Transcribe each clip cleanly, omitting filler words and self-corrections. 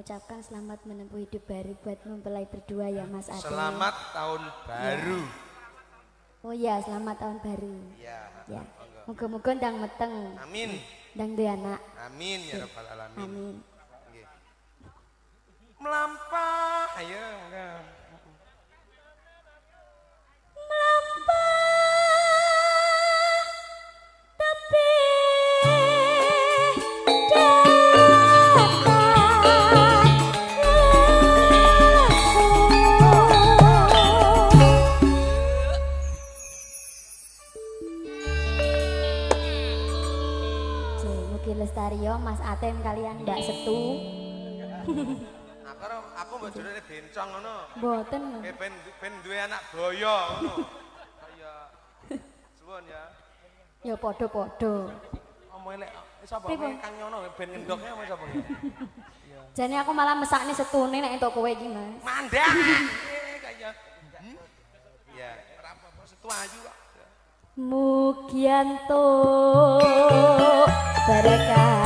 Mengucapkan selamat menempuh hidup baru buat mempelai berdua ya, Mas Ade. Selamat tahun baru. Oh iya, selamat tahun baru. Iya. Ya. Muga-muga ndang meteng. Amin. Ndang duwe anak. Amin ya rabbal alamin. Amin. Nggih. Mlampah, ayo monggo. Mlampah tepi datar lesu. Mugi lestari yo, Mas Atem kalian Mbak Setu. Aku mbok jurune bencong ngono. Mboten. Ben ben duwe anak boyo ngono. Kaya suwun ya. Ya padha-padha. Omonge lek sapa Kang Nyono ben ngendokne omong sapa. Iya. Jane aku malah mesakne setune nek entuk kowe iki, Mas. Mandak. Kaya. Iya, ora apa-apa setu ayu kok. Mugi entuk berkah.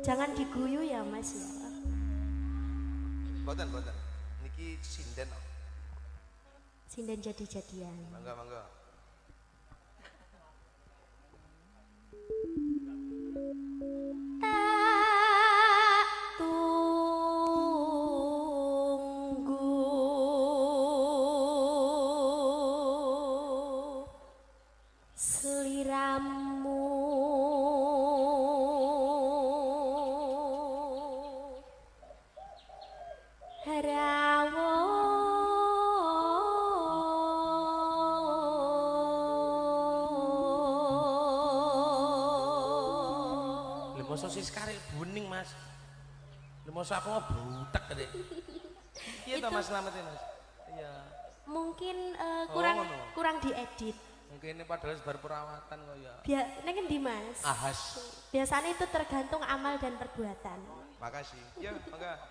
Jangan diguyu ya Mas ya. Boten, boten. Niki sinden. Sinden jadi-jadian. Mangga, mangga. Tak tunggu seliramu Masa sih sekarang bening Mas. Masa aku mau butek gede. Iya toh Mas Slamet Mas. Iya. Mungkin kurang kurang diedit. Mungkin ini padahal baru perawatan kok ya. Biar neng endi Mas? Ahas. Biasanya itu tergantung amal dan perbuatan. Makasih. Ya, mangga.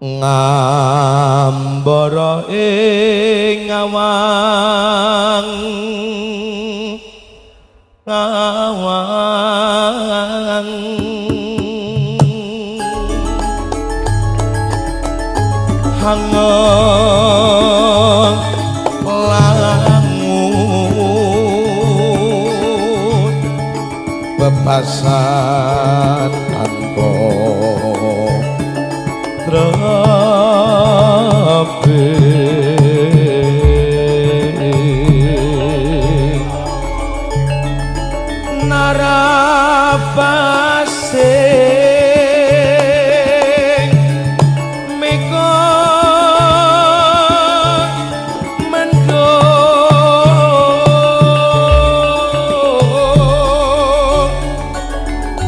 Ngambara ing awang awang hangen langut bebasan tanpa trape narapasing meka mendung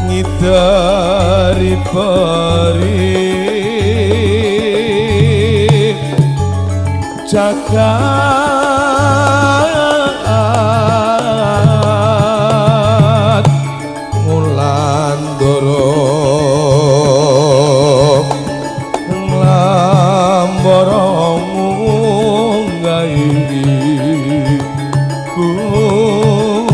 ngidari peri jagat ngulandara nglambara ngunggahi gunung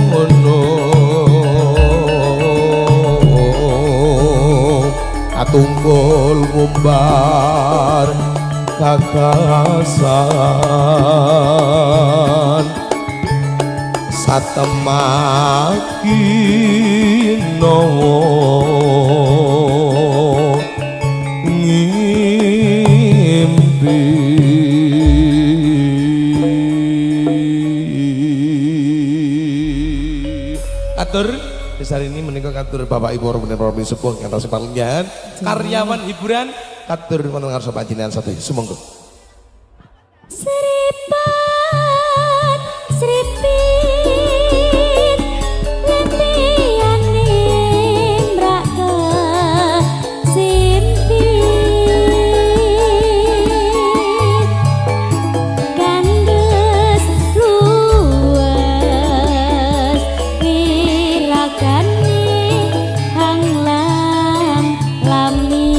atungkul ngumbar gagasan satemaki nawa ngimpi. Atur besar ini menika katur Bapak Ibu para sepuh ingkang tasih palenggan karyawan hiburan katur wonten ngarsa panjenengan sadaya sumangga. Sripat sripit lempiyane mrak kesimpit kandes luwes wiragane hang lam lami.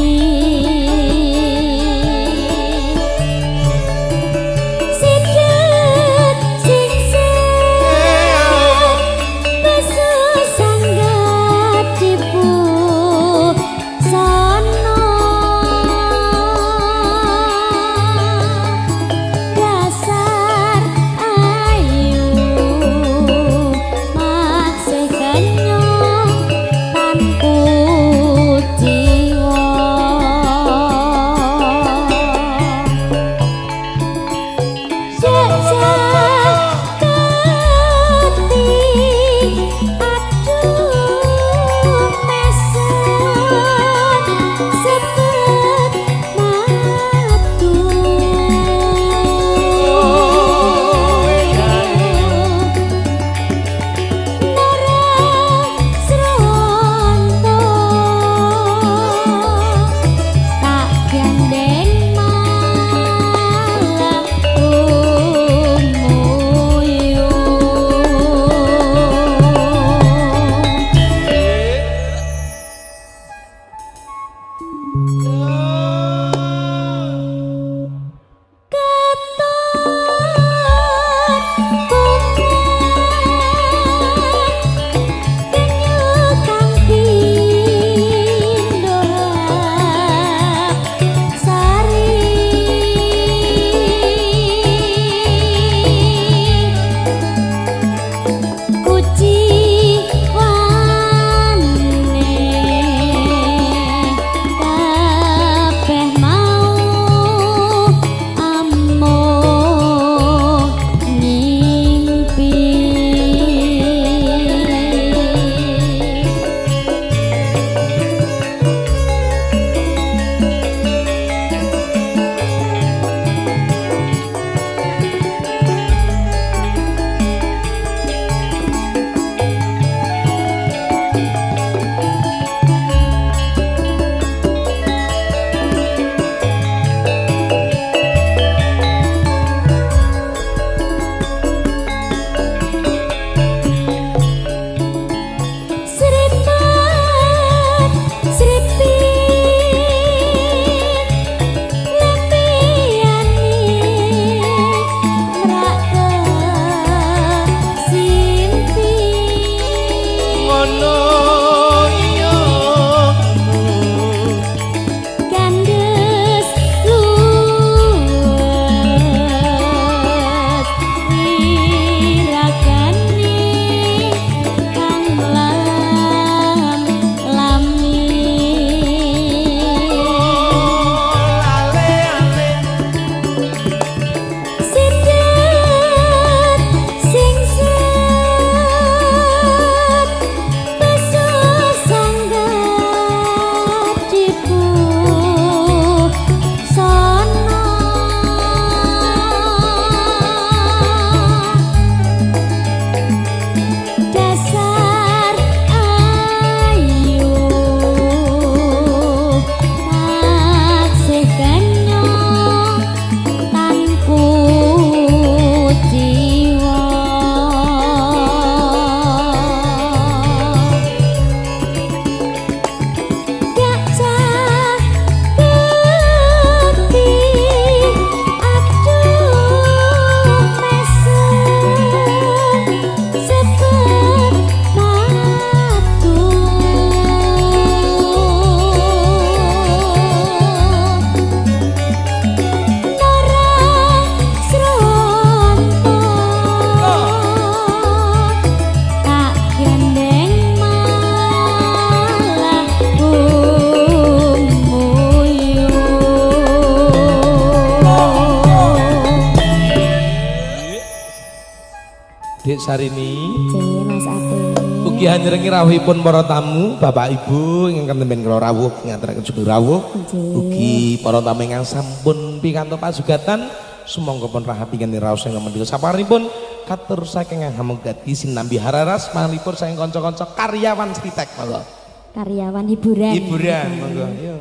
Dik Sarini. Nggih, Mas Ate. Ugi hanyerengi rawuhipun para tamu, Bapak Ibu ingkang temben kula rawuh ngaturaken sugeng rawuh. Ugi para tamu ingkang sampun pikantuk pasugatan, sumangga pun rahapi kanthi raos ingkang mendika saparipun katur saking Hamugati sinambi hararas manipun saking kanca-kanca karyawan Sritek monggo. Karyawan hiburan. Hiburan monggo. Yo.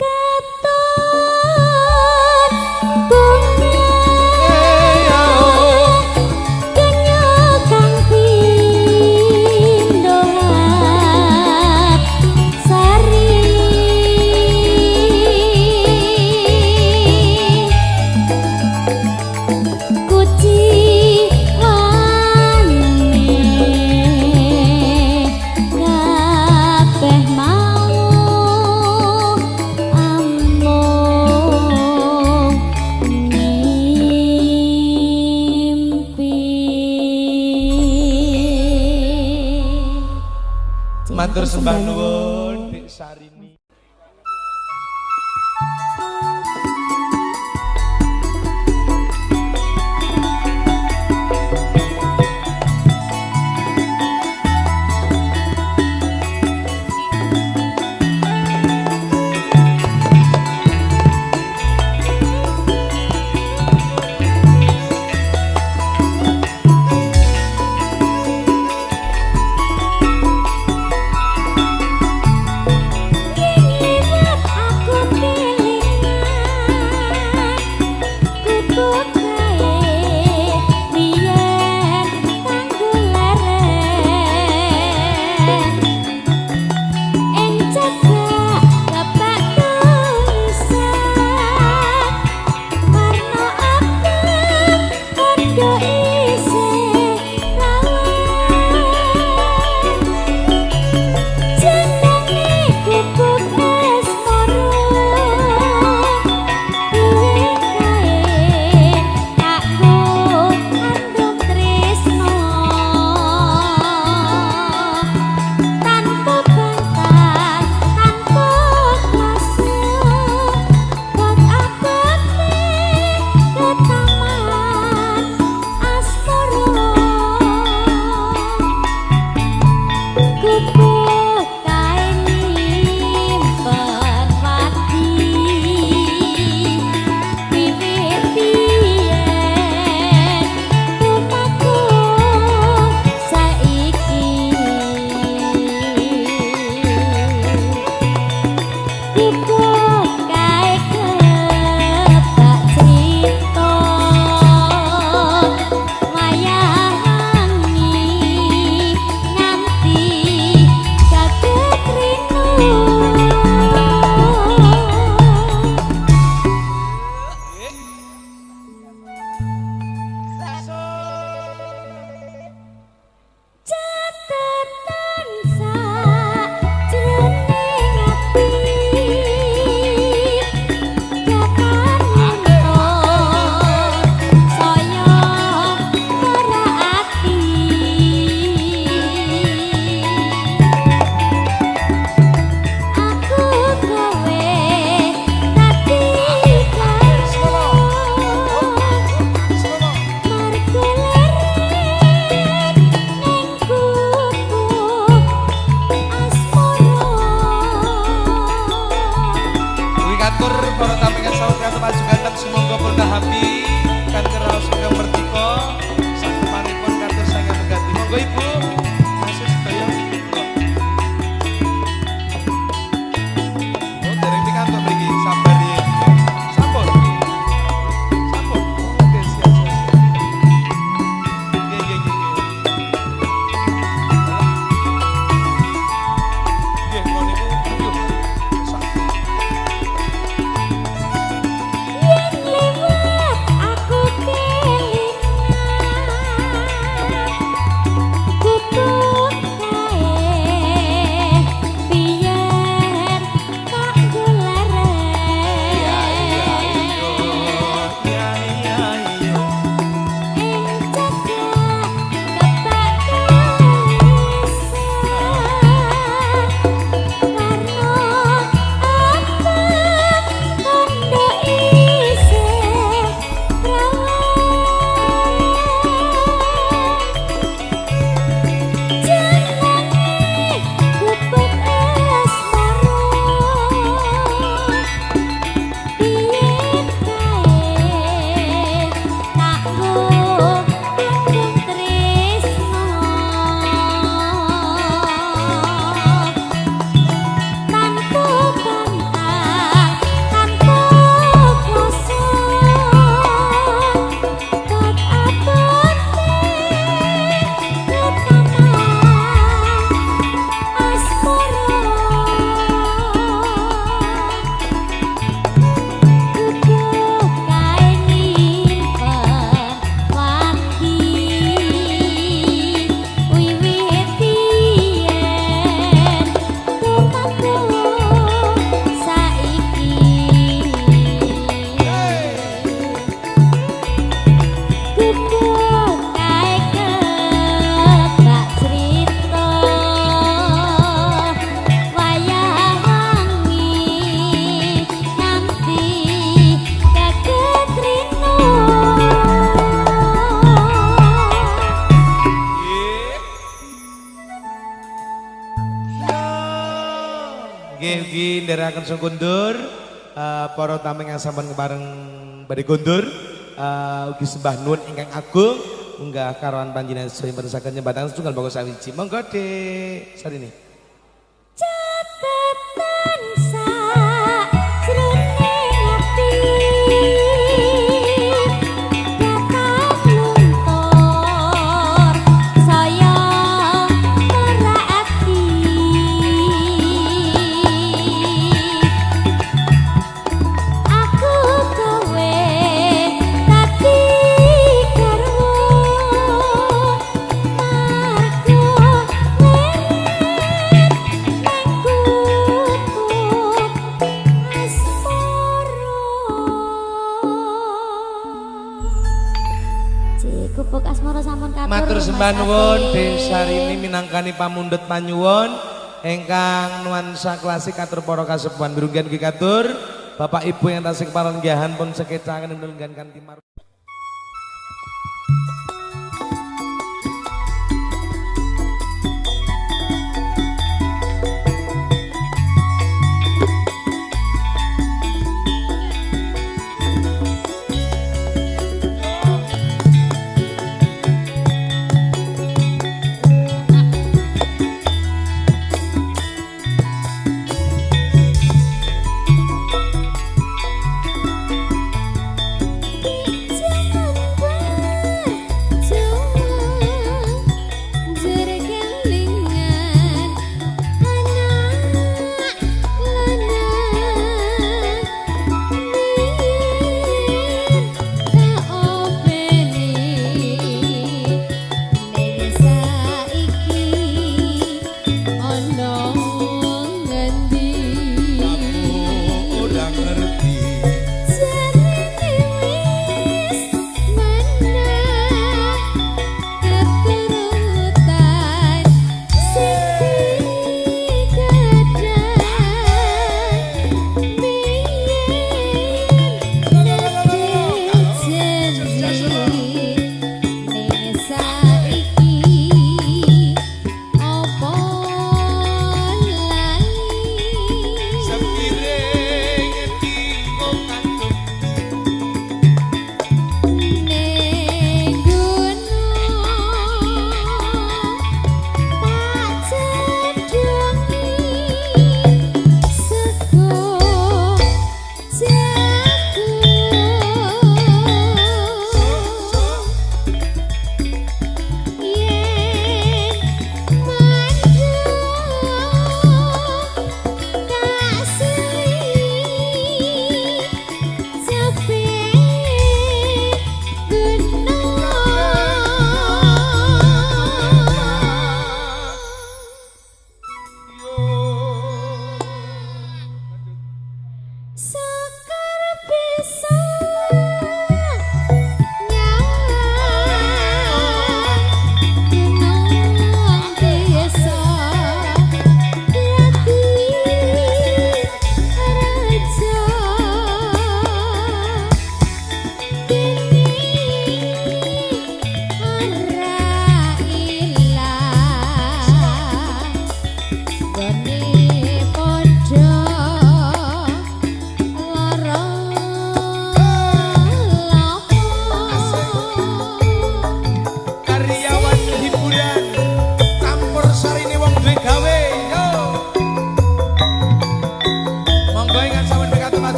Katon Matur sembah nuwun Dik Sarini. Aku kelingan. Nggih, ugi nderekaken sung kundur para tamu ingkang sampun kepareng badhe kondur, ugi sembah nuwun ingkang agung munggah karoan panjenengan sedaya mboten saged nyembataken setunggal bangsa sawiji. Monggo Dik Sarini. Catetan sajroning ati datang luntur saya ora ati aku kowe dadi garwa margo leren nang gubuk asmara. Cik, gubuk asmara sampun katur. Matur Mas sembah nuwun Ati. Dik Sarini minangkani pamundhut panyuwun ingkang nuansa klasik katur para kasepuhan birunggan ugi katur Bapak Ibu yang tasih keparenggahan pun sekecaken lungguhan kanthi mar. Jangan berjuang jerkelingan anak lanang biyen tak openi ning saiki ana ngendi. Aku ora ngerti. Jarene wis manah keturutan sing digadang biyen nate janji ning saiki apa lali.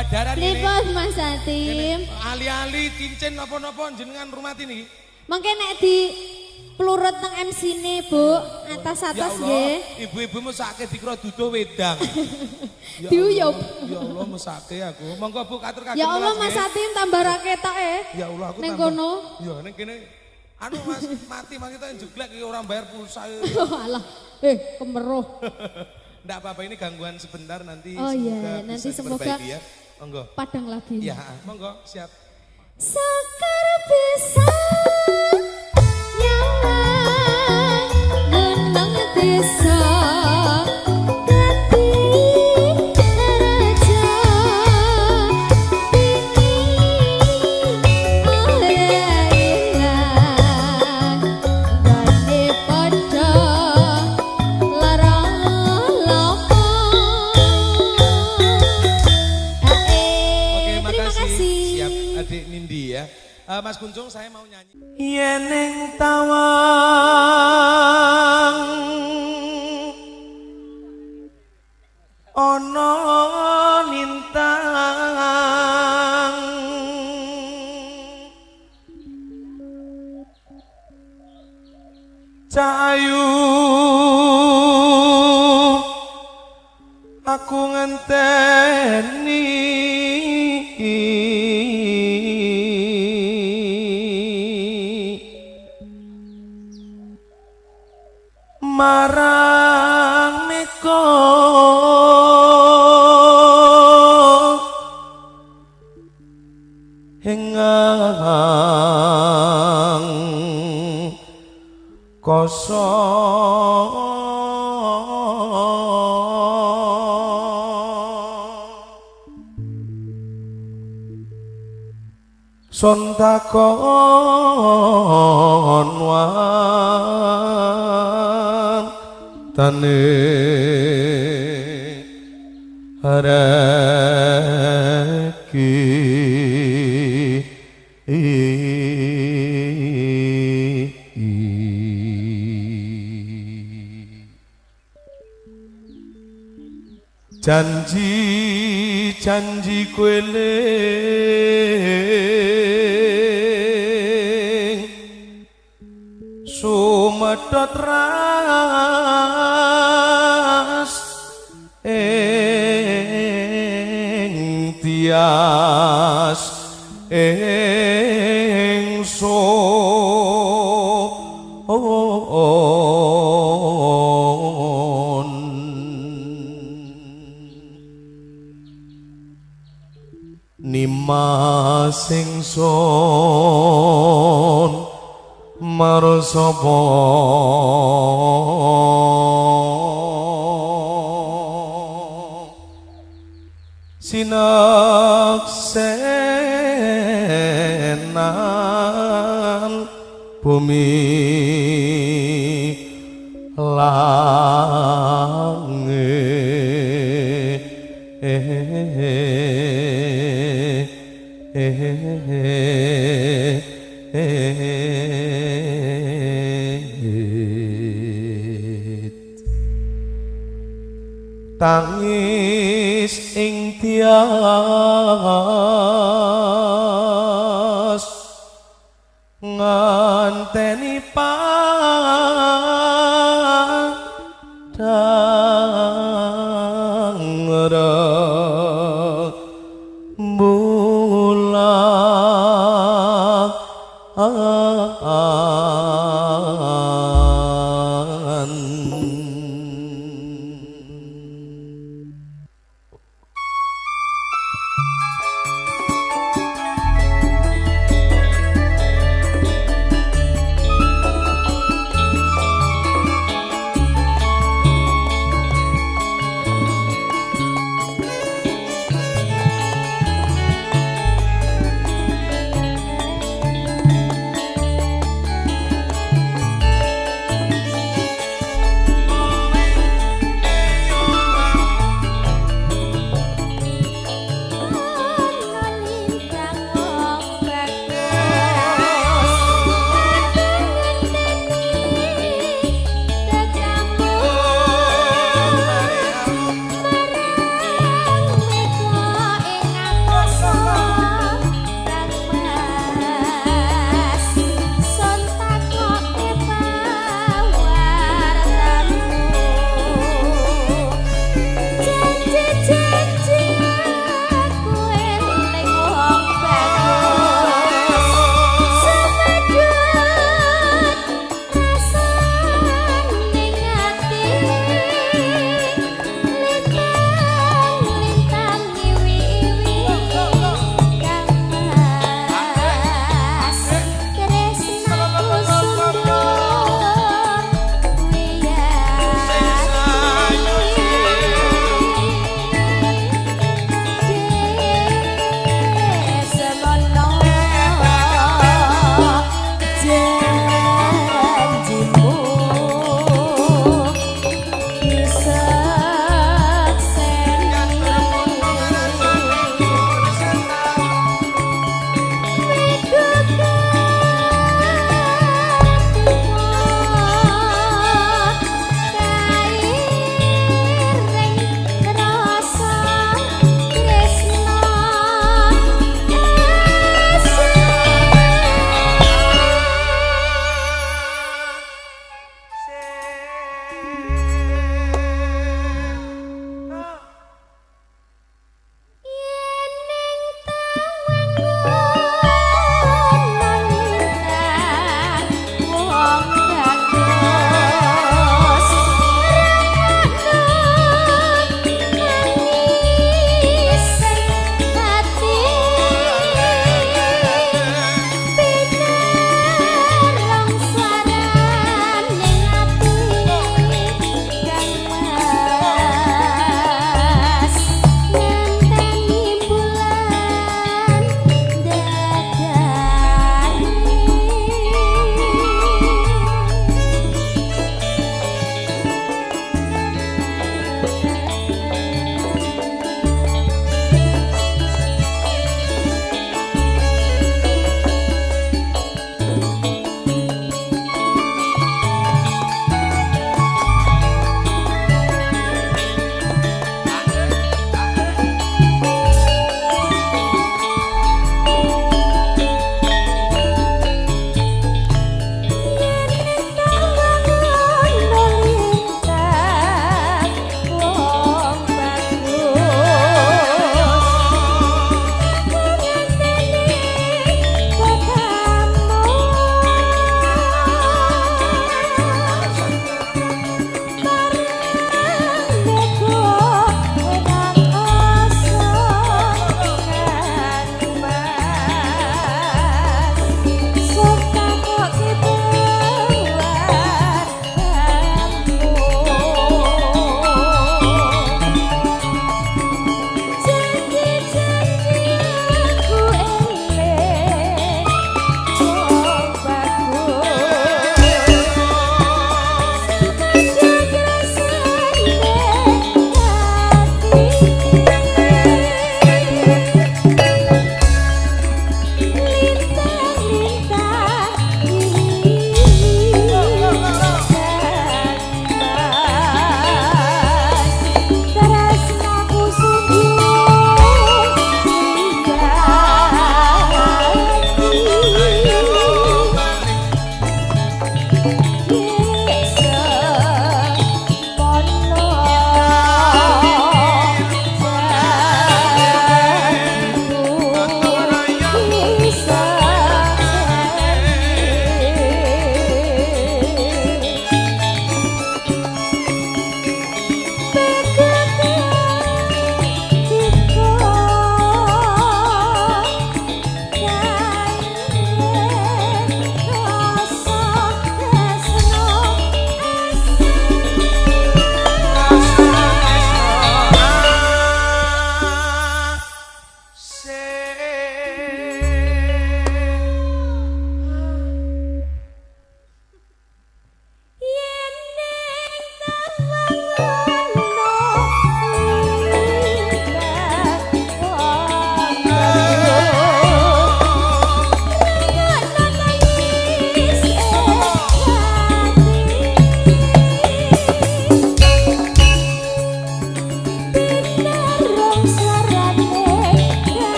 Badaran ini. Pripun Mas Atim? Ali-ali cincin napa-napa jenengan rumati niki. Mengke nek di plurut teng MC-ne, Bu, atas-atas nggih. Ibu-ibu mesake dikira duduh wedang. Diuyup. Ya Allah mesake aku. Monggo Bu katur kagem. Ya Allah Mas Atim tambah ra ketok e. Ya Allah aku ning kono. Ya ning kene anu Mas mati mati ta jeglek iki ora bayar pulsa. Alah, kemeruh. Ndak apa-apa ini gangguan sebentar nanti. Oh iya, nanti semoga ya. Monggo. Padang lagi. Ya, monggo siap. Sekar bisa nyawang gunung desa dadi raja tinggi ora ilang gone padha lara lopo. Oke, terima kasih. Siap Adik Nindi ya. Mas Kuncung saya mau nyanyi. Yen ing tawang ana lintang cahayu aku ngenteni marang meko hengang kosong sontakon wan tane haraki janji janji kueling sumedhot ras ing tias ing son Nimas ingsun marang sapa sinaksenan bumi langit. Tangis ing tias nganteni padang rembulan.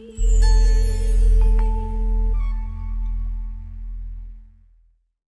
Nggih.